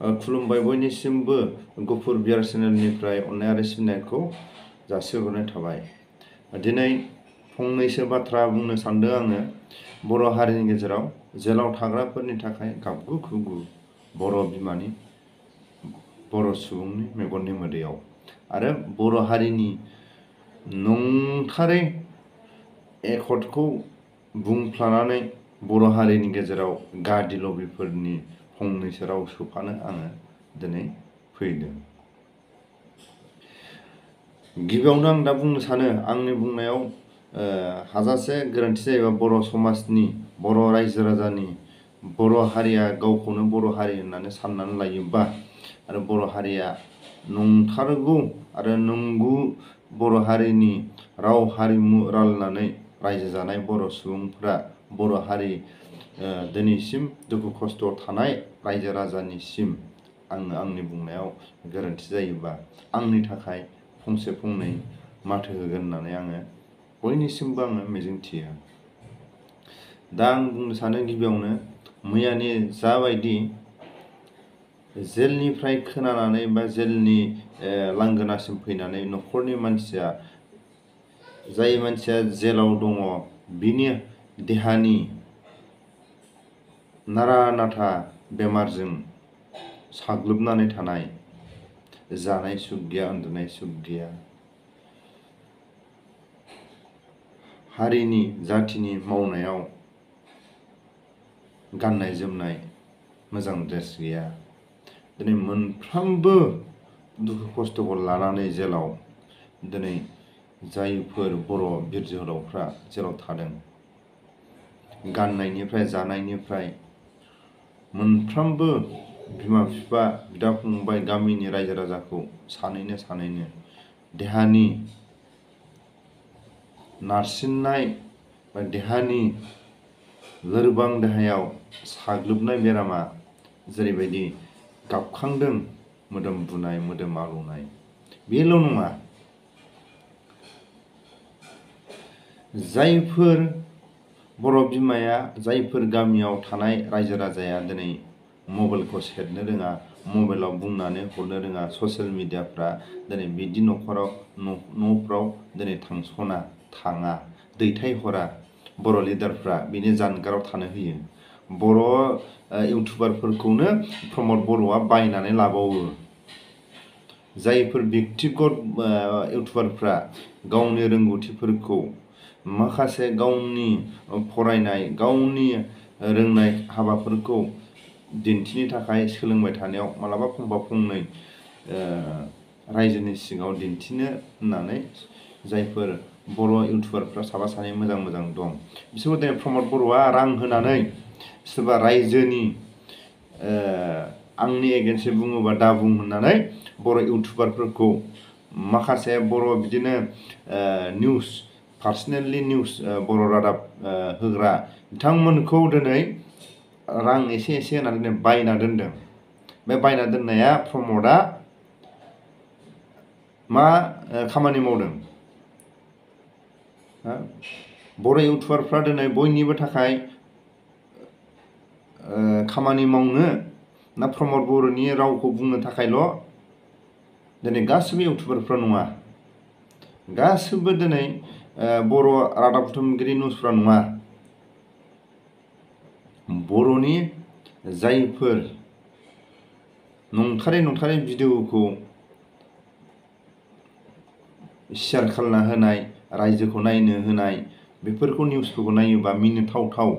खुलुमबाय बयनिसिमबो गुफुर बियार चेनेलनिफ्राय अननाय आरो सिबिनायखौ जासिहरनाय थाबाय। दिनै फंनैसो बाथ्रा बुंनो सानदों आङो बर' हारिनि गेजेराव जेलाव थाग्राफोरनि थाखाय गाबगु खुगु बर' बिमानि बर' सुबुंनि मेगननि मोदैयाव आरो बर' हारिनि नंथारै एकर्डखौ बुंफ्लानानै बर' हारिनि गेजेराव गादि लबिफोरनि फंनैसो राव सोफानो आङो दिनै फैदों। गिबियावनो आं दा बुंनो सानो आंनि बुंनायाव हाजासे गोरोन्थि जायोबा बर' समाजनि बर' रायजो राजानि बर' हारिया गावखौनो बर' हारि होननानै साननानै लायोबा आरो बर' हारिया नंथारगौ आरो नंगौ बर' हारिनि राव हारिमु रायलायनानै रायजो जानाय बर' सुबुंफ्रा बर' हारि दिनैसिम दुखु खस्थ' थानाय रायजो राजानिसिम आङो आंनि बुंनायाव गोरोन्थि जायोबा आंनि थाखाय फंसे फंनै माथो होगोन होननानै आङो बयनिसिमबो आङो मिजिंथियो। दा आं बुंनो सानो गिबियावनो मैयानि जाबायदि जेलनिफ्राय खोनानानै बा जेलनि लांगोनासिम फैनानै न'खरनि मानसिया जाय मानसिया जेलाव दङ बिनि देहानि नारा नाथा बेमारजों साग्लोबनानै थानाय, जानाय सुख गैया, उन्दुनाय सुख गैया, हारिनि जाथिनि मावनायाव गाननाय जोमनाय मोजां ड्रेस गैया, दिनै मोनफ्रोमबो दुखु खस्थ'खौ लानानै जेलाव दिनै जायफोर बर' बिर जोहोलावफ्रा जेलाव थादों, गाननायनिफ्राय जानायनिफ्राय मोनफ्रोमबो बिमा बिफा बिदा फंबाय गामिनि रायजो राजाखौ सानैनो देहानि नारसिननाय बा देहानि लोरबां देहायाव साग्लोबनाय बेरामा जेरैबायदि गाबखांदों मोदोम बुनाय मोदोम आलौनाय, बेल' नङा जायफोर बर' बिमाया जायफोर गामियाव थानाय रायजो राजाया दिनै मबाइलखौ सेरनो रोङा, मबाइलाव बुंनानै हरनो रोङा, ससियेल मिडियाफ्रा दिनै बिदि न'फ्राव दिनै थाङा, दैथायहरा, बर' लिडारफ्रा बिनि जानगाराव थानो होयो। बर' इउटुबारफोरखौनो प्रमद बर'आ बायनानै लाबावो। जायफोर बेक्तिगत इउटुबारफ्रा गावनि रोंगौथिफोरखौ माखासे गावनि फरायनाय गावनि रोंनाय हाबाफोरखौ दिन्थिनो थाखाय सोलोंबाय थानायाव मालाबा फंफा फंनै रायजोनि सिगाङाव दिन्थिनो होननानै जायफोर बर' इउटुबारफ्रा साफा सानै मोजां दं, बिसोरखौ दिनै प्रमद बर'आ रां होनानै सोरबा रायजोनि आंनि एगेन्स्टै बुङोबा दा बुं होननानै बर' इउटुबारफोरखौ माखासे बर' बिदिनो निउस पार्सनेलि निउस बर' रादाब होग्रा बिथांमोनखौ दिनै रां एसे होनानै बायना दोनदों। बे बायना दोननाया प्रमदआ मा खामानि मावदों? बर' इउटुबारफ्रा दिनै बयनिबो थाखाय खामानि मावनो ना प्रमद बर'नि रावखौ बुंनो थाखायल' दिनै गासिबो इउटुबारफ्रा नङा, गासिबो दिनै बर' रादाब बुथुमगिरि निउसफ्रा नङा, बर'नि जायफोर नंथारै भिडिअखौ शेयार खालामना होनाय, रायजोखौ नायनो होनाय, बेफोरखौ निउसफोरखौ नायोबा मिनिथावथाव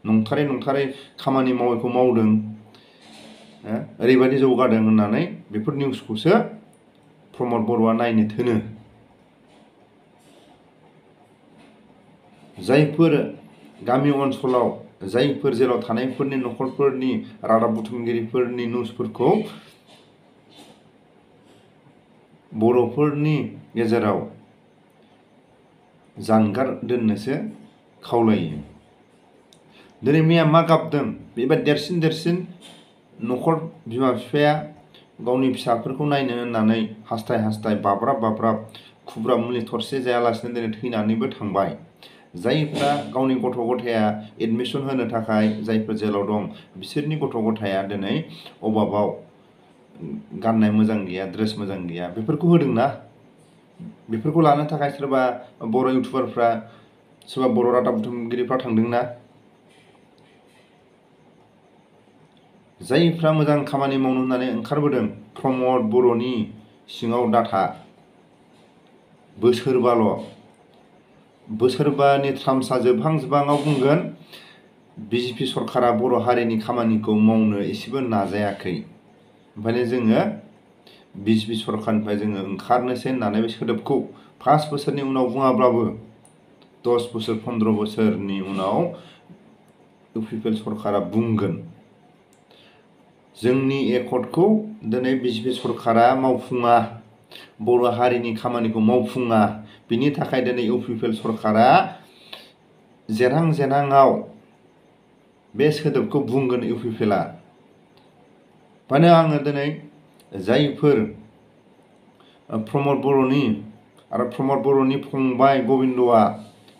नंथारै खामानि मावैखौ मावदों, ओरैबायदि जौगादों होननानै बेफोर निउसखौसो प्रमद बर'आ नायनो थोनो। जायफोर गामि ओनसोलाव जायफोर जेराव थानायफोरनि न'खरफोरनि रादाब बुथुमगिरिफोरनि निउसफोरखौ बर'फोरनि गेजेराव जानगार दोननोसो खावलायो। दिनै मैया मा गाबदों? बेबायदि देरसिन न'खर बिमा बिफाया गावनि फिसाफोरखौ नायनो होननानै हास्थाय बाब्राब खुब्रा मुलि थरसे जायालासिनो दिनै थैनानैबो थांबाय। जायफ्रा गावनि गथ' गथाया एडमिसन होनो थाखाय जायफोर जेलाव दं बिसोरनि गथ' गथाया दिनै अभाबाव गाननाय मोजां गैया, ड्रेस मोजां गैया, बेफोरखौ होदोंना। बेफोरखौ लानो थाखाय सोरबा बर' इउटुबारफ्रा, सोरबा बर' रादाब बुथुमगिरिफ्रा थांदोंना। जायफ्रा मोजां खामानि मावनो होननानै ओंखारबोदों, प्रमद बर'नि सिङाव डाटा बोसोरबानि ट्राम्सआ जोबहां बुंगोन बिजेपि सरकारा बर' हारिनि खामानिखौ मावनो एसेबो नाजायाखै। ओंखायनो जोङो बिजेपि सरकारनिफ्राय जोङो ओंखारनोसै होननानै बे सोदोबखौ 5 बोसोरनि उनाव बुङाब्लाबो 10 बोसोर 15 बोसोरनि उनाव इउपिपिएल सरकारा बुंगोन। जोंनि एकर्डखौ दिनै बिजेपि सरकारा मावफुङा, बर' हारिनि खामानिखौ मावफुङा, बिनि थाखाय दिनै इउपिपिएल सरकारा जेनाङाव बे सोदोबखौ बुंगोन इउपिपिएलआ। माने आङो दिनै जायफोर प्रमद बर'नि आरो प्रमद बर'नि फंबाय गबिन्दआ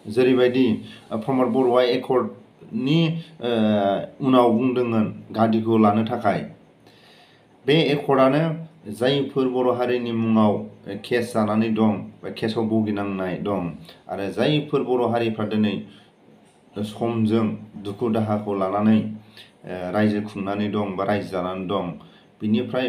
जेरैबायदि प्रमद बर'आ एकर्डनि उनाव बुंदोंमोन गादिखौ लानो थाखाय, बे एकर्डआनो जायफोर बर' हारिनि मुङाव केस जानानै दं बा केसाव भुगिनांनाय दं आरो जायफोर बर' हारिफ्रा दिनै समजों दुखु दाहाखौ लानानै रायजो खुंनानै दं बा रायजो जानानै दं, बिनिफ्राय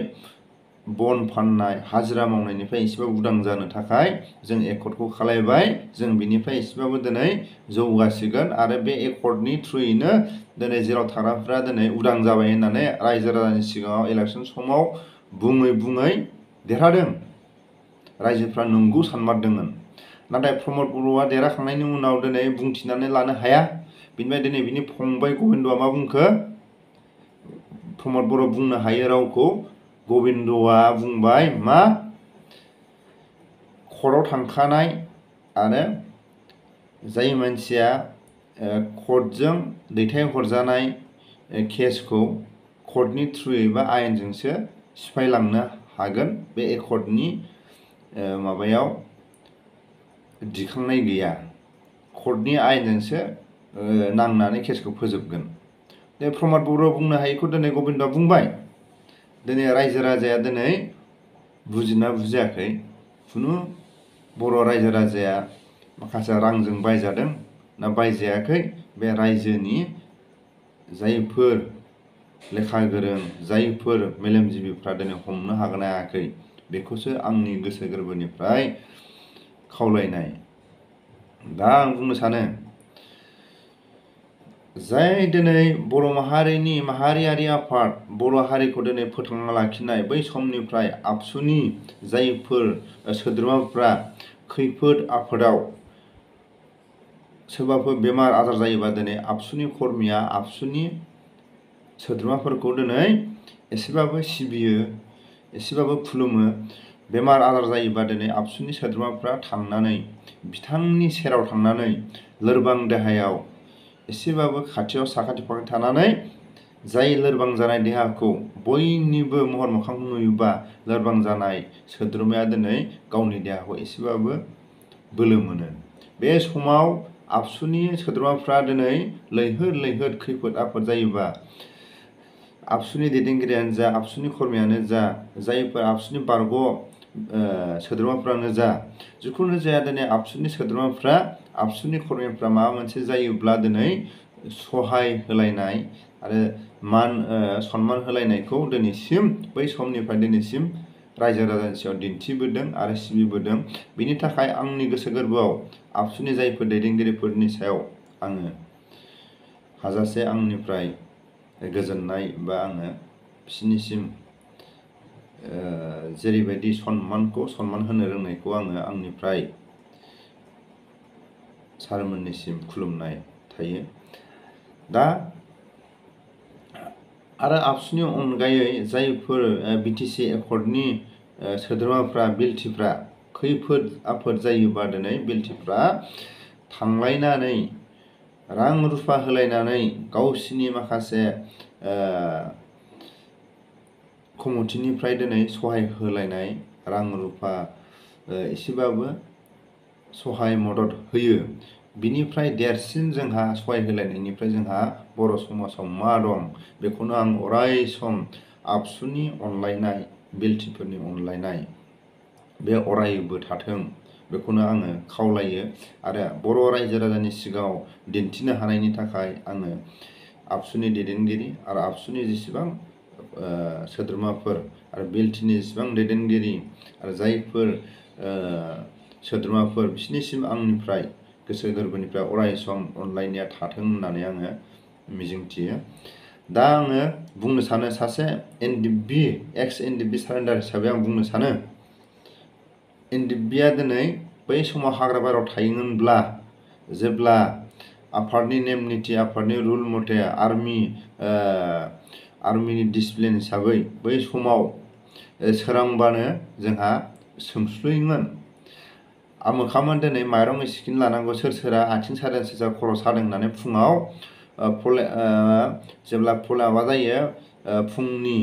बन फाननाय, हाजिरा मावनायनिफ्राय एसेबाबो उदां जानो थाखाय जों एकर्डखौ खालायबाय। जों बिनिफ्राय एसेबाबो दिनै जौगासिगोन आरो बे एकर्डनि थ्रुयैनो दिनै जेराव थाग्राफ्रा दिनै उदां जाबाय होननानै रायजो राजानि सिगाङाव इलेक्सन समाव बुङै देरहादों। रायजोफ्रा नंगौ सानमारदोंमोन। नाथाय प्रमद बर'आ देरहाखांनायनि उनाव दिनै बुंथिनानै लानो हाया। बिनिफ्राय दिनै बिनि फंबाय गबिन्दआ मा बुंखो? प्रमद बर' बुंनो हायो रावखौ गबिन्दआ बुंबाय मा कर्टआव थांखानाय आरो जाय मानसिया कर्टजों दैथायहरजानाय केसखौ कर्टनि थ्रुयै बा आयेनजोंसो सिफायलांनो हागोन, बे एकर्डनि माबायाव दिखांनाय गैया, कर्टनि आयेनजोंसो नांनानै केसखौ फोजोबगोन। बे प्रमद बर' बुंनो हायैखौ दिनै गबिन्दआ बुंबाय। दिनै रायजो राजाया दिनै बुजिना बुजियाखै, खुनु बर' रायजो राजाया माखासे रांजों बायजादों ना बायजायाखै, बे रायजोनि जायफोर लेखा गोरों, जायफोर मेलेमजिबिफ्रा दिनै हमनो हायाखै, बेखौसो आंनि गोसो गोरबोनिफ्राय खावलायनाय। दा आं बुंनो सानो, जाय दिनै बर' माहारिनि माहारियारि आफाद, बर' हारिखौ दिनै फोथांना लाखिनाय, बै समनिफ्राय आबसुनि जायफोर सोद्रोमाफ्रा खैफोद आफोदाव सोरबाफोर बेमार आजार जायोबा दिनै आबसुनि कर्मिया आबसुनि सोद्रोमाफोरखौ दिनै एसेबाबो सिबियो, एसेबाबो खुलुमो। बेमार आजार जायोबा दिनै आबसुनि सोद्रोमाफ्रा थांनानै बिथांनि सेराव थांनानै लोरबां देहायाव एसेबाबो खाथियाव साखाथि फाखाथि थानानै जाय लोरबां जानाय देहाखौ बयनिबो महर मोखांखौ नुयोबा लोरबां जानाय सोद्रोमाया दिनै गावनि देहाखौ एसेबाबो बोलो मोनो। बे समाव आबसुनि सोद्रोमाफ्रा दिनै लैहोर खैफोद आफोद जायोबा आबसुनि दैदेनगिरियानो जा, आबसुनि कर्मियानो जा, जायफोर आबसुनि बारग' सोद्रोमाफ्रानो जा, जिखुनु जाया दिनै आबसुनि सोद्रोमाफ्रा, आबसुनि कर्मिफ्रा माबा मोनसे जायोब्ला दिनै सहाय होलायनाय आरो सन्मान होलायनायखौ दिनैसिम, बै समनिफ्राय दिनैसिम रायजो राजानि सायाव दिन्थिबोदों आरो सिबिबोदों। बिनि थाखाय आंनि गोसो गोरबोआव आबसुनि जायफोर दैदेनगिरिफोरनि सायाव आङो हाजासे आंनिफ्राय गोजोननाय बा आङो बिसोरनिसिम जेरैबायदि सन्मान होनो रोंनायखौ आङो आंनिफ्राय सारमोननिसिम खुलुमनाय थायो। दा आरो आबसुनि अनगायै जायफोर बिटिसि एकर्डनि सोद्रोमाफ्रा, बिएलटिफ्रा खैफोद आफोद जायोबा दिनै बिएलटिफ्रा थांलायनानै रां रुफा होलायनानै गावसिनि माखासे कमिटिनिफ्राय दिनै सहाय होलायनाय, रां रुफा एसेबाबो सहाय मदद होयो। बिनिफ्राय देरसिन जोंहा सहाय होलायनायनिफ्राय जोंहा बर' समाजाव मा दं, बेखौनो आं अराय सम आबसुनि अनलायनाय बिलटिफोरनि अनलायनाय बे अरायबो थाथों बेखौनो आङो खावलायो आरो बर' रायजो राजानि सिगाङाव दिन्थिनो हानायनि थाखाय आङो आबसुनि दैदेनगिरि आरो आबसुनि जेसेबां सोद्रोमाफोर आरो बिलटिनि जेसेबां दैदेनगिरि आरो जायफोर सोद्रोमाफोर बिसोरनिसिम आंनिफ्राय गोसो गोरबोनिफ्राय अराय सम अनलायनाया थाथों होननानै आङो मिजिंथियो। दा आङो बुंनो सानो सासे एनडिएफबि एक्स एनडिएफबि सारेन्डार हिसाबै आं बुंनो सानो एनडिएफबिआ दिनै बै समाव हाग्रा बारियाव थायोमोनब्ला जेब्ला आफादनि नेम निथि आफादनि रुल मथे आर्मिनि डिसिप्लिन हिसाबै बै समाव सोरांबानो जोंहा सोंस्लुयोमोन आमोखामोन दिनै माइरं एसेखिनि लानांगौ सोर सोरा आथिं सादों सोर सोरा खर' सादों होननानै फुङाव जेब्ला माबा जायो फुंनि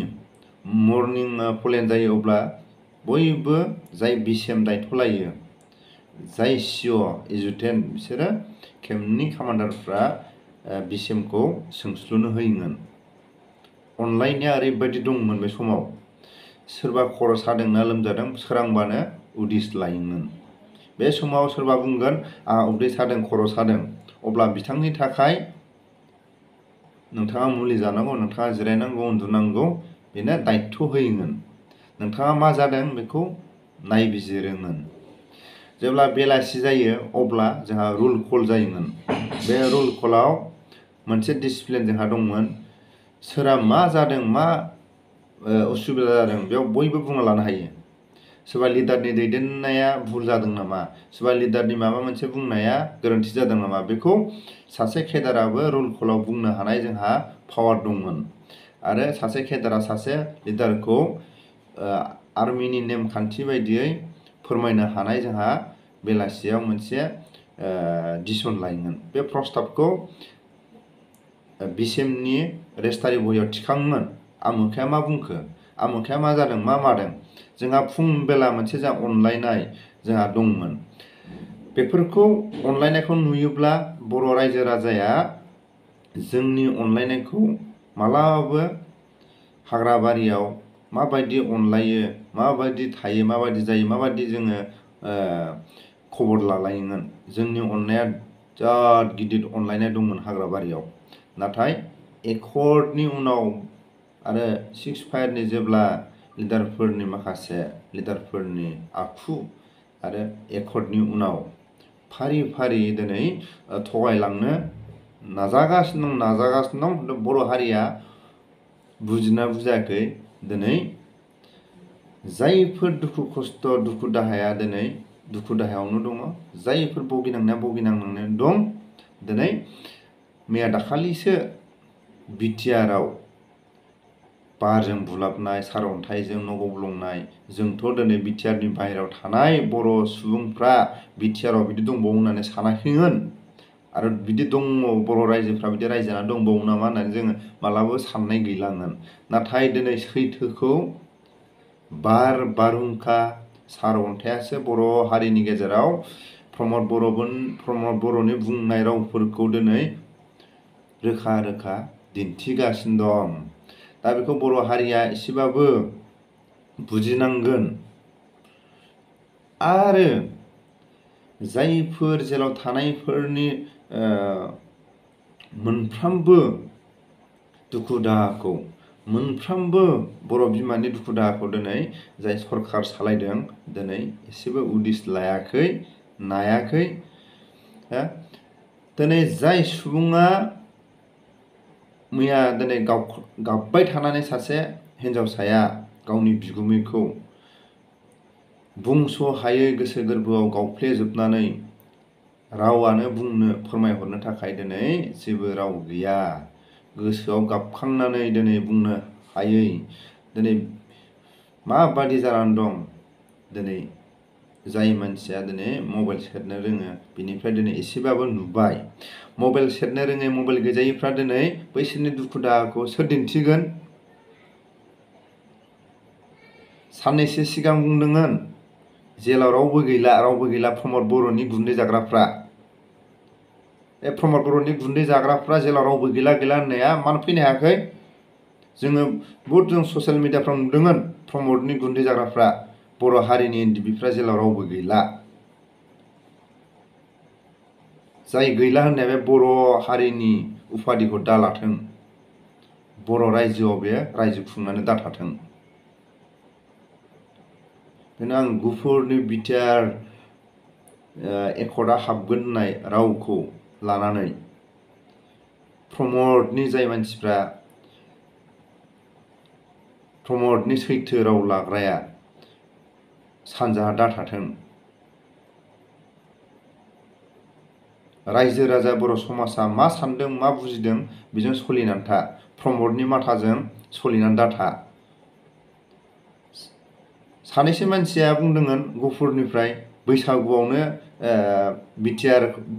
मर्निं पलेन जायो अब्ला बयबो जाय बिसिएम दायथ' लायो जाय सिअ एजुटेन्ट बिसोरो केम्पनि कामान्डारफ्रा बिसिएमखौ सोंस्लुनो होयोमोन। अनलायनाया ओरैबायदि दंमोन बे समाव सोरबा खर' सादोंना लोमजादों सोरांबानो उदिस लायोमोन। बे समाव सोरबा बुंगोन आंहा उदै सादों खर' सादों अब्ला बिथांनि थाखाय नोंथाङा मुलि जानांगौ नोंथाङा जिरायनांगौ उन्दुनांगौ बेनो दायथ' होयोमोन। नोंथाङा मा जादों बेखौ नायबिजिरोमोन। जेब्ला बेलासि जायो अब्ला जोंहा रुल कल जायोमोन। बे रुल कलाव मोनसे डिसिप्लिन जोंहा दंमोन सोरहा मा जादों मा उसुबिदा जादों बेयाव बयबो बुंना लानो हायो। सोरबा लिडारनि दैदेननाया भुल जादों नामा सोरबा लिडारनि माबा मोनसे बुंनाया गोरोन्थि जादों नामा बेखौ सासे केडाराबो रुल कलाव बुंनो हानाय जोंहा पावार दंमोन आरो सासे केडारा सासे लिडारखौ आर्मिनि नेमखान्थि बायदियै फोरमायनो हानाय जोंहा बेलासियाव मोनसे डिसिसन लायोमोन। बे प्रस्ताबखौ बिसिएमनि रेजिस्टारि बहियाव थिखाङोमोन आमुखाया मा बुंखो आमुखाया मा जादों मा मादों जोंहा फुं बेला मोनसे जोंहा अनलायनाय जोंहा दंमोन। बेफोरखौ अनलायनायखौ नुयोब्ला बर' रायजो राजाया जोंनि अनलायनायखौ मालाबाबो हाग्रा बारियाव माबायदि अनलायो माबायदि थायो माबायदि जायो माबायदि जोङो खबर लालायोमोन जोंनि अननाया बिराद गिदिर अनलायनाय दंमोन हाग्रा बारियाव। नाथाय एकर्डनि उनाव आरो 6-5 जेब्ला लिडारफोरनि माखासे लिडारफोरनि आखु आरो एकर्डनि उनाव फारि फारि दिनै थगायलांनो नाजागासिनो दं बर' हारिया बुजिना बुजियाखै दिनै जायफोर दुखु खस्थ' दुखु दाहाया दिनै दुखु दाहायावनो दङ जायफोर भुगिनांनानै दं दिनै मैया दाखालिसो बिटिआरआव बारजों बुलाबनाय सारअन्थाइजों न' गब्लंनाय जोंथ' दिनै बिटिआरनि बाहेरायाव थानाय बर' सुबुंफ्रा बिटिआरआव बिदि दंबावो होननानै सानाखैमोन आरो बिदि दङ बर' रायजोफ्रा बिदि रायजो जानानै दंबावो नामा होननानै जोङो मालाबाबो साननाय गैलामोन। नाथाय दिनै सैथोखौ बारहुंखा सारअन्थाइयासो बर' हारिनि गेजेराव प्रमद बर'नि बुंनाय रावफोरखौ दिनै रोखा रोखा दिन्थिगासिनो दं। दा बेखौ बर' हारिया एसेबाबो बुजिनांगोन आरो जायफोर जेराव थानायफोरनि मोनफ्रोमबो दुखु दाहाखौ मोनफ्रोमबो बर' बिमानि दुखु दाहाखौ दिनै जाय सरखार सालायदों दिनै एसेबो उदिस लायाखै नायाखै। दिनै जाय सुबुङा मैया दिनै गाबबाय थानानै सासे हिन्जावसाया गावनि बिगुमैखौ बुंस' हायै गोसो गोरबोआव गावफ्लेजोबनानै रावानो बुंनो फोरमायहरनो थाखाय दिनै जेबो राव गैया गोसोआव गाबखांनानै दिनै बुंनो हायै दिनै माबादि जानानै दं दिनै जाय मानसिया दिनै मबाइल सेरनो रोङो बिनिफ्राय दिनै एसेबाबो नुबाय। मबाइल सेरनो रोङै मबाइल गैजायैफ्रा दिनै बैसोरनि दुखु दाहाखौ सोर दिन्थिगोन। साननैसो सिगां बुंदोंमोन जेलाव रावबो गैला प्रमद बर'नि गुन्दै जाग्राफ्रा प्रमद बर'नि गुन्दै जाग्राफ्रा जेलाव रावबो गैला होननाया मानो फैनो हायाखै जोङो बहुद जों ससियेल मिडियाफ्राव नुदोंमोन प्रमदनि गुन्दै जाग्राफ्रा बर' हारिनि एनडिबिफ्रा जेलाव रावबो गैला। जाय गैला होननाया बे बर' हारिनि उपाधिखौ दालाथों, बर' रायजोआव बे रायजो खुंनानै दाथाथों। बेनो आं गुफुरनि बिटिआर एकर्डआ हाबगोन होननाय रावखौ लानानै प्रमदनि जाय मानसिफ्रा प्रमदनि सैथो राव लाग्राया सानजाहा दाथाथों। रायजो राजा बर' समाजा मा सानदों मा बुजिदों बेजों सोलिनानै था, प्रमदनि माथाजों सोलिनानै दाथा। सानैसो मानसिया बुंदोंमोन गुफुरनिफ्राय बैसागुआवनो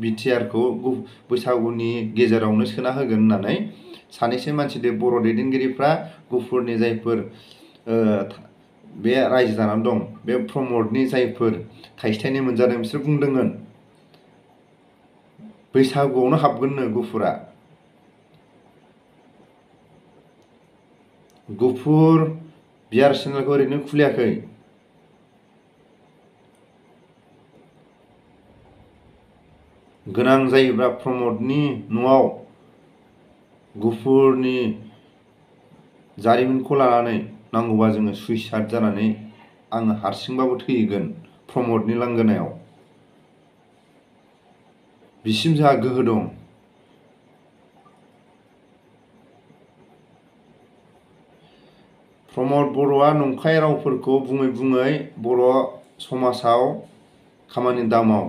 बिटिआरखौ बैसागुनि गेजेरावनो सोना होगोन होननानै सानैसो मानसि बर' दैदेनगिरिफ्रा गुफुरनि जायफोर बे रायजो जानानै दं, बे प्रमदनि जायफोर थाइसे थाइनै मोनजादों बिसोर बुंदोंमोन बैसागुआवनो हाबगोननो गुफुरा। गुफुर बिआर चेनेलखौ ओरैनो खुलियाखै, गोनां जायोब्ला प्रमदनि न'आव गुफुरनि जारिमिनखौ लानानै नांगौबा जोङो सुइसाइड जानानै आङो हारसिंबाबो थैगोन प्रमदनि लांगोनायाव, बिसिम जोंहा गोहो दं। प्रमद बर'आ नंखाय रावफोरखौ बुङै बुङै बर' समाजाव खामानि दामाव।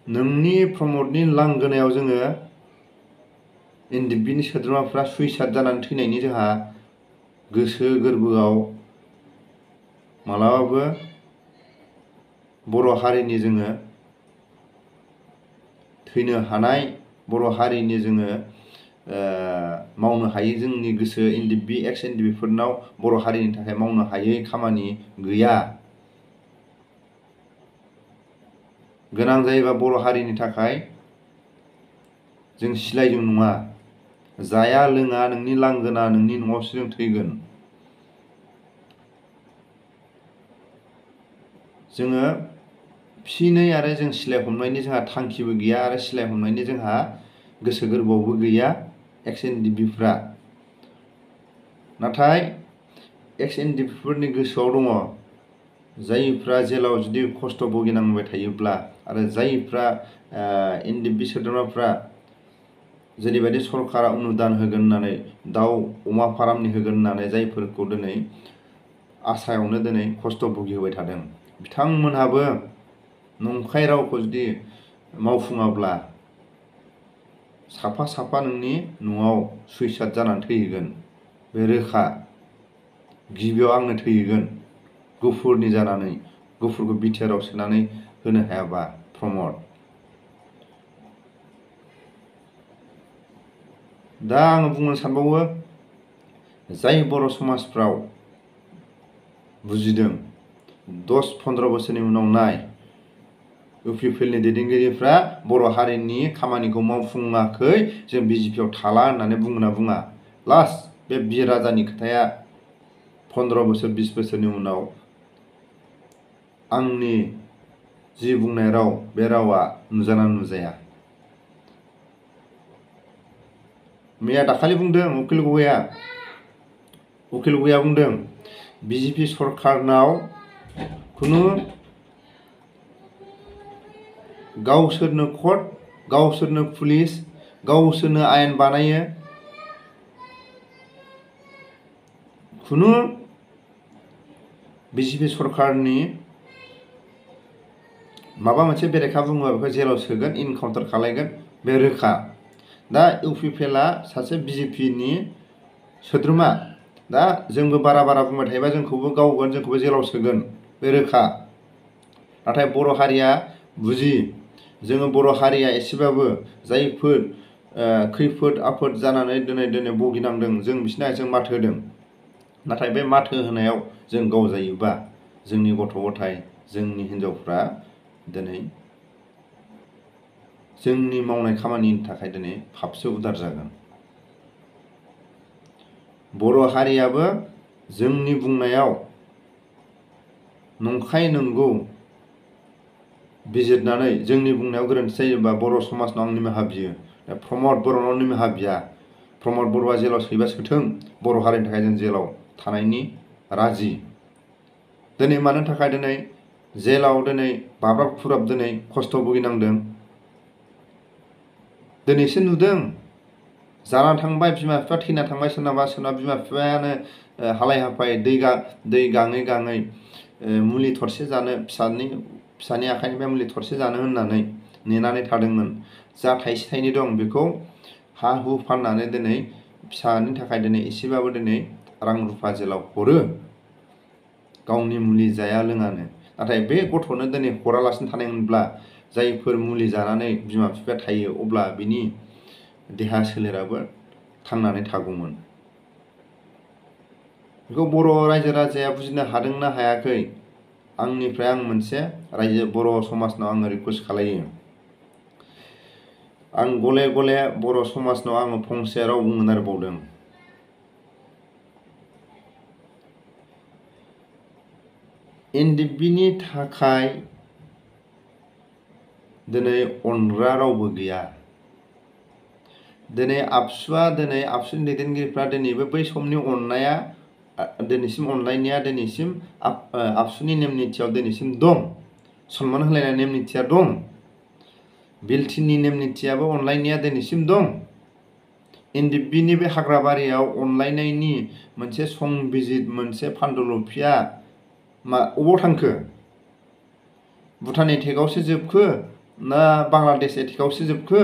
नोंनि प्रमदनि लांगोनायाव जोङो एनडिबिनि सोद्रोमाफ्रा सुइसाइड जानानै थैनायनि जोंहा गोसो गोरबोआव मालाबाबो बर' हारिनि जोङो थैनो हानाय, बर' हारिनि जोङो मावनो हायै जोंनि गोसो एनडिबि एक्स एनडिबिफोरनाव बर' हारिनि थाखाय मावनो हायै खामानि गैया। गोनां जायोबा बर' हारिनि थाखाय जों सिलायजों नङा, जाया लोङा नोंनि लांगोना नोंनि न'आवसो जों थैगोन। जोङो फिनै आरो जों सिलाय हमनायनि जोंहा थांखिबो गैया आरो सिलाय हमनायनि जोंहा गोसो गोरबोआवबो गैया एक्स एनडिबिफ्रा। नाथाय एक्स एनडिबिफोरनि गोसोआव दङ, जायफ्रा जेलाव जुदि खस्थ' भुगिनांबाय थायोब्ला आरो जायफ्रा एनडिबि सोद्रोमाफ्रा जेरैबायदि सरकारा अनुदान होगोन होननानै दाउ अमा फार्मनि होगोन होननानै जायफोरखौ दिनै आसायावनो दिनै खस्थ' भुगिहोबाय थादों, बिथांमोनहाबो नंखाय रावखौ जुदि मावफुङाब्ला साफा साफा नोंनि न'आव सुइसाइड जानानै थैहैगोन, बे रोखा। गिबियाव आंनो थैहैगोन गुफुरनि जानानै, गुफुरखौ बिटिआरआव सोनानै होनो हायाबा प्रमद। दा आङो बुंनो सानबावो, जाय बर' समाजफ्राव बुजिदों 10-15 बोसोरनि उनाव नाय इउपिपिएलनि दैदेनगिरिफ्रा बर' हारिनि खामानिखौ मावफुङाखै, जों बिजेपिआव थाला होननानै बुङोना बुङा। लास्ट बे बिर राजानि खोथाया 15 बोसोर 20 बोसोरनि उनाव आंनि जि बुंनाय राव बे रावा नुजाना नुजाया। मैया दाखालि बुंदों उकिल गगैया बुंदों बिजेपि सरकारनाव खुनु गावसोरनो कर्ट, गावसोरनो पुलिस, गावसोरनो आयेन बानायो, खुनु बिजेपि सरकारनि माबा मोनसे बेरेखा बुङोबा बेखौ जेलाव सोगोन, इनकाउन्टार खालायगोन, बे रोखा। दा इउपिपिएलआ सासे बिजेपिनि सोद्रोमा, दा जोंबो बारा बुंबाय थायोबा जोंखौबो गावगोन, जोंखौबो जेलाव सोगोन, बे रोखा। नाथाय बर' हारिया बुजि, जोङो बर' हारिया एसेबाबो जायफोर खैफोद आफोद जानानै दिनै भुगिनांदों जों बिसोरनि आथिङाव माथो होदों। नाथाय बे माथो होनायाव जों गाव जायोबा जोंनि गथ' गथाय जोंनि हिनजावफ्रा दिनै जोंनि मावनाय खामानिनि थाखाय दिनै फाबसो उदार जागोन। बर' हारियाबो जोंनि बुंनायाव नंखाय नंगौ बिजिरनानै जोंनि बुंनायाव गोरोन्थि जायोबा बर' समाजनाव आं निमाहा बियो। प्रमद बर'नाव निमाहा बिया। प्रमद बर'आ जेलाव सोयोबा सोथों, बर' हारिनि थाखाय जों जेलाव थानायनि राजि। दिनै मानो थाखाय दिनै जेलाव दिनै बाब्राब खुराब दिनै खस्थ' भुगिनांदों? दिनैसो नुदों। जाना थांबाय, बिमा बिफा थैना थांबाय, सोरनाबा बिमा बिफायानो हालाय हाफाय दै गाङै गाङै मुलि थरसे जानो फिसानि आखाइनिफ्राय मुलि थरसे जानो होननानै नेनानै थादोंमोन। जा थाइसे थाइनै दं बेखौ हा हु फाननानै दिनै फिसानि थाखाय दिनै एसेबाबो दिनै रां रुफा जेलाव हरो, गावनि मुलि जाया लोङानो। नाथाय बे गथ'नो दिनै हरालासिनो थानायमोनब्ला, जायफोर मुलि जानानै बिमा बिफाया थायो, अब्ला बिनि देहा सोलेराबो थांनानै थागौमोन। बेखौ बर' रायजो राजाया बुजिनो हादोंना हायाखै? आंनिफ्राय आं मोनसे बर' समाजनाव आङो रिकुवेस्ट खालायो। आं गले गले बर' समाजनाव आङो फंसे राव बुंनो नागिरबावदों। एनडिएफबिनि थाखाय दिनै अनग्रा रावबो गैया। दिनै आबसुनि दैदेनगिरिफ्रा दिनैबो बै समनि अननाया दिनैसिम अनलायनाया दिनैसिम आबसुनि नेम निथियाव दिनैसिम दं। सनमान होलायनाय नेम निथिया दं। बिलटिनि नेम निथियाबो अनलायनाया दिनैसिम दं। एनडिएफबिनि बे हाग्राबारियाव अनलायनायनि मोनसे संबिजित, मोनसे फान्दुलुफिया अबाव थांखो? भुटान एटेकआवसो जोबखो ना बांलादेश एटेकआवसो जोबखो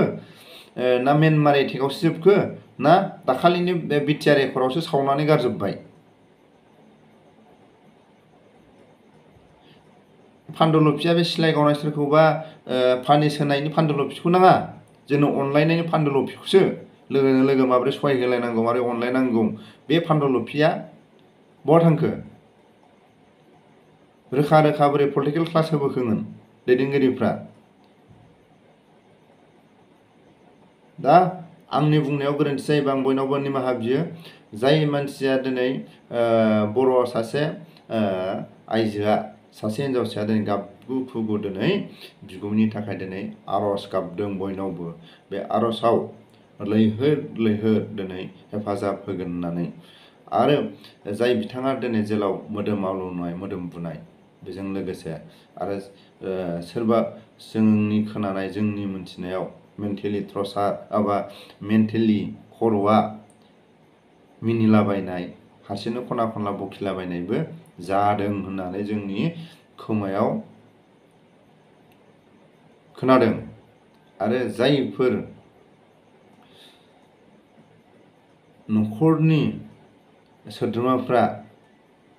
ना म्यानमार एटेकआवसो जोबखो ना दाखालिनि बिटिआर एकर्डआवसो सावनानै गारजोब्बाय? फान्दुलुफिया बे सिलाइ गावनाय सोरखौबा पानिस होनायनि फान्दुलुफिखौ नाङा, जोंनो अनलायनायनि फान्दुलुफिखौसो। लोगोजों लोगो माबोरै सहाय होलायनांगौ, माबोरै अनलायनांगौ, बे फान्दुलुफिया बहा थांखो? रोखा रोखा बोरै पलिटिकेल क्लास होबोखोमोन दैदेनगिरिफ्रा? दा आंनि बुंनायाव गोरोन्थि जायोबा आं बयनावबो निमाहा बियो। जाय मानसिया दिनै बर' सासे आइजोआ, सासे हिन्जावसाया दिनै गाबगु खुगु दिनै बिगुमैनि थाखाय दिनै आर'ज गाबदों बयनावबो। बे आर'जआव लैहोर लैहोर दिनै हेफाजाब होगोन होननानै। आरो जाय बिथाङा दिनै जेलाव मोदोम आलौनाय, मोदोम बुनाय, बेजों लोगोसे आरो सोरबा जोंनि खोनानाय, जोंनि मोनथिनायाव मेन्टेलि टर्चार एबा मेन्टेलि खर'आ मिनिलाबायनाय, हारसिंनो खना खनला बखिलाबायनायबो जादों होननानै जोंनि खोमायाव खोनादों। आरो जायफोर न'खरनि सोद्रोमाफ्रा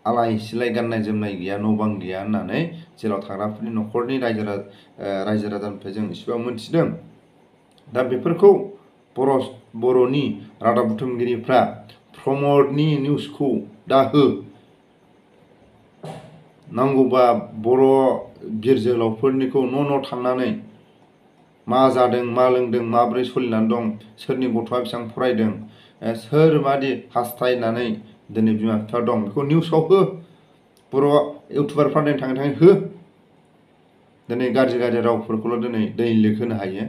आलाय सिलाय गाननाय जोमनाय गैया, न' बां गैया होननानै जेराव थाग्राफोरनि न'खरनि रायजो राजानिफ्राय जों एसेबां मोनथिदों। दा बेफोरखौ बर'नि रादाब बुथुमगिरिफ्रा प्रमदनि निउसखौ दा हो। नांगौबा बर' बिर जोहोलावफोरनिखौ न' थांनानै मा जादों, मा लोंदों, माब्रै सोलिनानै दं, सोरनि गथ'आ बेसेबां फरायदों, सोर बादि हास्थायनानै दिनै बिमा बिफा दं, बेखौ निउसाव हो। बर' इउटुबारफ्रा दिनै थाङै थाङै हो। दिनै गाज्रि गाज्रि रावफोरखौल' दिनै दैलिग होनो हायो।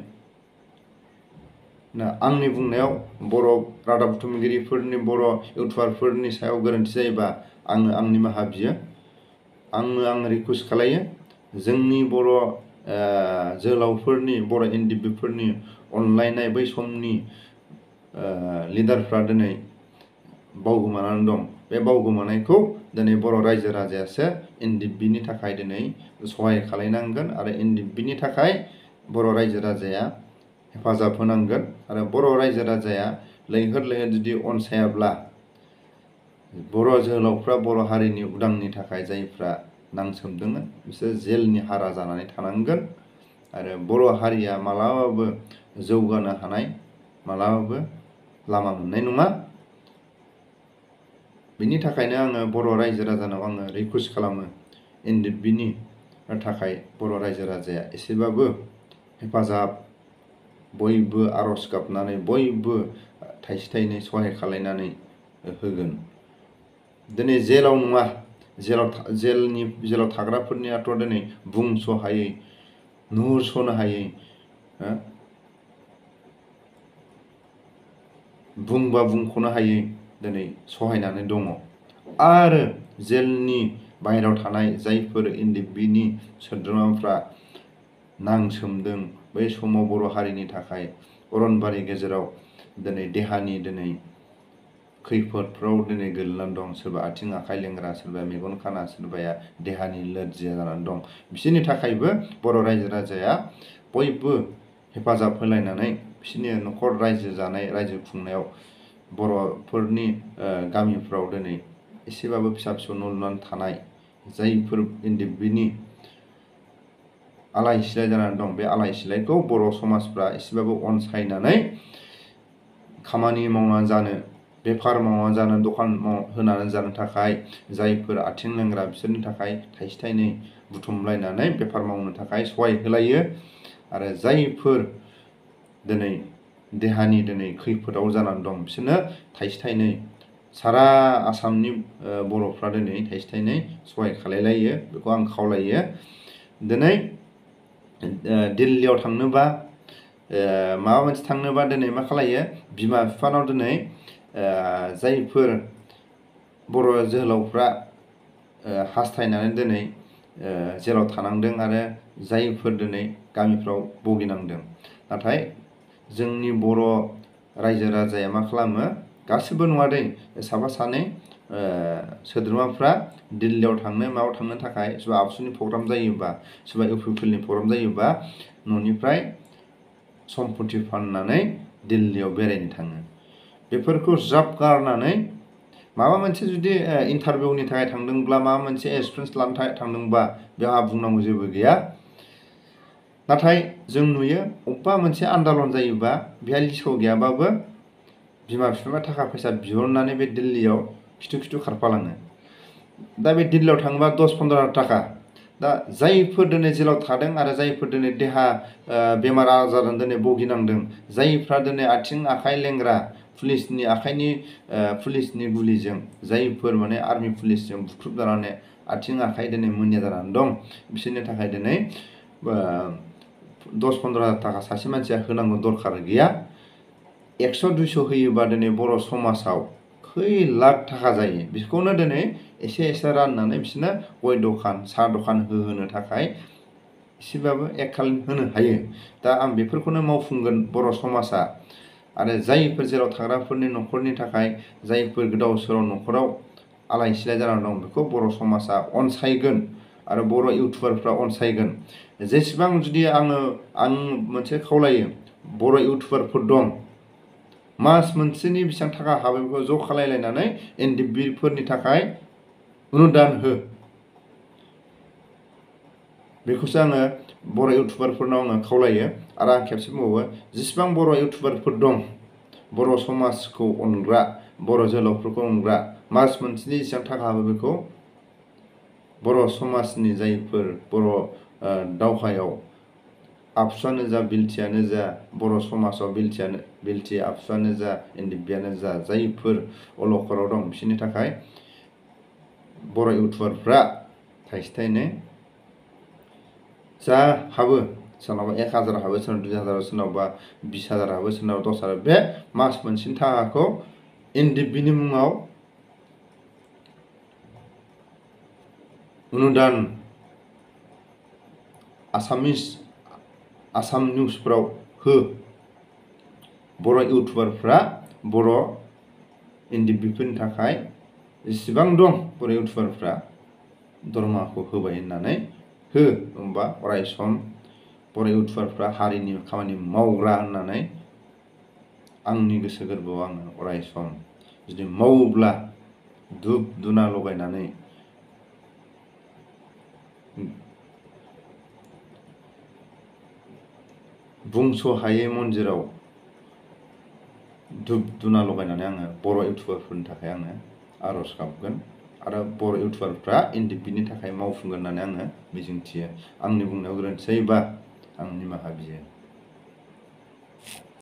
आंनि बुंनायाव बर' रादाब बुथुमगिरिफोरनि, बर' इउटुबारफोरनि सायाव गोरोन्थि जायोबा आं निमाहा बियो। आं रिकुवेस्ट खालायो, जोंनि बर' जोहोलावफोरनि, बर' एनडिएफबिफोरनि अनलायनाय बै समनि लिडारफ्रा दिनै बावगोमानानै दं। बे बावगोमानायखौ दिनै बर' रायजो राजायासो एनडिएफबिनि थाखाय दिनै सहाय खालायनांगोन आरो एनडिएफबिनि थाखाय बर' रायजो राजाया हेफाजाब होनांगोन। आरो बर' रायजो राजाया लैहोर लैहोर जुदि अनसायाब्ला, बर' जोहोलावफ्रा बर' हारिनि उदांनि थाखाय जायफ्रा नांसोमदोंमोन, बिसोर जेलनि हारा जानानै थानांगोन। आरो बर' हारिया मालाबाबो जौगानो हानाय, मालाबाबो लामा मोननाय नङा। बिनि थाखायनो आङो बर' रायजो राजानाव आङो रिकुवेस्ट खालामो, एनडिएफबिनि थाखाय बर' रायजो राजाया एसेबाबो हेफाजाब बयबो आरज गाबनानै बयबो थाइसे थाइनै सहाय खालायनानै होगोन। दिनै जेलाव नङा, जेलाव थाग्राफोरनियाथ' दिनै बुंस' हायै, नुहुरस'नो हायै, बुंबा बुंख'नो हायै दिनै सहायनानै दङ। आरो जेलनि बाहेरायाव थानाय जायफोर एनडिएफबिनि सोद्रोमाफ्रा नांसोमदों बै समाव बर' हारिनि थाखाय अरनबारि गेजेराव दिनै देहानि दिनै खैफोदफ्राव दिनै गोलैनानै दं। सोरबा आथिं आखाइ लेंग्रा, सोरबा मेगन खाना, सोरबाया देहानि लोरजिया जानानै दं। बिसोरनि थाखायबो बर' रायजो राजाया बयबो हेफाजाब होलायनानै बिसोरनि न'खर रायजो जानाय, रायजो खुंनायाव बर'फोरनि गामिफ्राव दिनै एसेबाबो फिसा फिसौ न' लुनानै थानाय जायफोर एनडिएफबिनि आलाय सिलाय जानानै दं, बे आलाय सिलायखौ बर' समाजफ्रा एसेबाबो अनसायनानै खामानि मावनानै जानो, बेफार मावनानै जानो, दखान होनानै जानो थाखाय जायफोर आथिं लेंग्रा बिसोरनि थाखाय थाइसे थाइनै बुथुमलायनानै बेफार मावनो थाखाय सहाय होलायो। आरो जायफोर दिनै देहानि दिनै खैफोदाव जानानै दं बिसोरनो थाइसे थाइनै सारा आसामनि बर'फ्रा दिनै थाइसे थाइनै सहाय खालायलायो। बेखौ आं खावलायो। दिनै दिल्लीयाव थांनोबा, माबा मोनसे थांनोबा दिनै मा खालायो, बिमा बिफानाव दिनै जायफोर बर' जोहोलावफ्रा हास्थायनानै दिनै जेलाव थानांदों आरो जायफोर दिनै गामिफ्राव भुगिनांदों, नाथाय जोंनि बर' रायजो राजाया मा खालामो, गासिबो नङा दै, साफा सानै सोद्रोमाफ्रा दिल्लीयाव थांनो, मायाव थांनो थाखाय सोरबा आबसुनि प्रग्राम जायोबा, सोरबा इउपिपिएलनि प्रग्राम जायोबा न'निफ्राय सम्पति फाननानै दिल्लीयाव बेरायनो थाङो। बेफोरखौ ज्राब गारनानै माबा मोनसे जुदि इन्टारभिउनि थाखाय थांदोंब्ला, माबा मोनसे एक्सपिरियेन्स लानो थाखाय थांदोंबा बेहा बुंनांगौ जेबो गैया। नाथाय जों नुयो अबेबा मोनसे आन्दालन जायोबा बेहा लिस्टआव गैयाबाबो बिमा बिफाया थाखा फैसा बिहरनानै बे दिल्लीयाव खिथु खिथु खारफालाङो। दा बे दिल्लीयाव थाङोबा 10-15 थाखा। दा जायफोर दिनै जेलाव थादों आरो जायफोर दिनै देहा बेमार आजारजों दिनै भुगिनांदों, जायफ्रा दिनै आथिं आखाइ लेंग्रा, पुलिसनि आखाइनि पुलिसनि गुलिजों, जायफोर माने आर्मि पुलिसजों बुख्रुब जानानै आथिं आखाइ दिनै मोनिया जानानै दं, बिसोरनि थाखाय दिनै 10-15 थाखा सासे मानसिया होनांगौ दरखार गैया। 100-200 होयोबा दिनै बर' समाजाव खै लाख थाखा जायो। बेखौनो दिनै एसे एसे राननानै बिसोरनो गय दखान, साहा दखान होनो थाखाय एसेबाबो होनो हायो। दा आं बेफोरखौनो मावफुंगोन बर' समाजा। आरो जायफोर जेराव थाग्राफोरनि न'खरनि थाखाय, जायफोर गोदाव सोराव न'खराव आलाय सिलाय जानानै दं, बेखौ बर' समाजा अनसायगोन आरो बर' इउटुबारफ्रा अनसायगोन। जेसेबां जुदि आं मोनसे खावलायो, बर' इउटुबारफोर दं, मास मोनसेनि बेसेबां थाखा हाबो बेखौ ज' खालायलायनानै एनडिएफबिफोरनि थाखाय अनुदान हो। बेखौसो आङो बर' इउटुबारफोरनाव आङो खावलायो। आरो आं खेबसे बुंबावो, जेसेबां बर' इउटुबारफोर दं, बर' समाजखौ अनग्रा, बर' जोहोलावफोरखौ अनग्रा, मास मोनसेनि जेसेबां थाखा हाबो बेखौ बर' समाजनि जायफोर बर' दावहायाव आबसुआनो जा, बिलटियानो जा, बर' समाजाव बिलटि आबसुआनो जा, एनडिएफबियानो जा, जायफोर अलखदाव दं, बिसोरनि थाखाय बर' इउटुबारफ्रा थाइसे थाइनै जा हाबो, सोरनावबा 1000 हाबो, सोरनावबा 2000, सोरनावबा 20,000 हाबो, सोरनावबा 10,000, बे मास मोनसेनि थाखाखौ एनडिएफबिनि मुङाव अनुदान आसाम निउसफ्राव हो। बर' इउटुबारफ्रा बर' एनडिएफबिफोरनि थाखाय जेसेबां दं बर' इउटुबारफ्रा दरमाहाखौ होबाय होननानै हो। होमबा अरायसम बर' इउटुबारफ्रा हारिनि खामानि मावग्रा होननानै आंनि गोसो गोरबोआव आङो अरायसम जुदि मावोब्ला धुप धुना लगायनानै बुंस' हायै मन्दिराव धुप धुना लगायनानै आङो बर' इउटुबारफोरनि थाखाय आङो आर'ज गाबगोन। आरो बर' इउटुबारफ्रा एनडिएफबिनि थाखाय मावफुंगोन होननानै आङो मिजिंथियो। आंनि बुंनायाव गोरोन्थि जायोबा आं निमाहा बियो।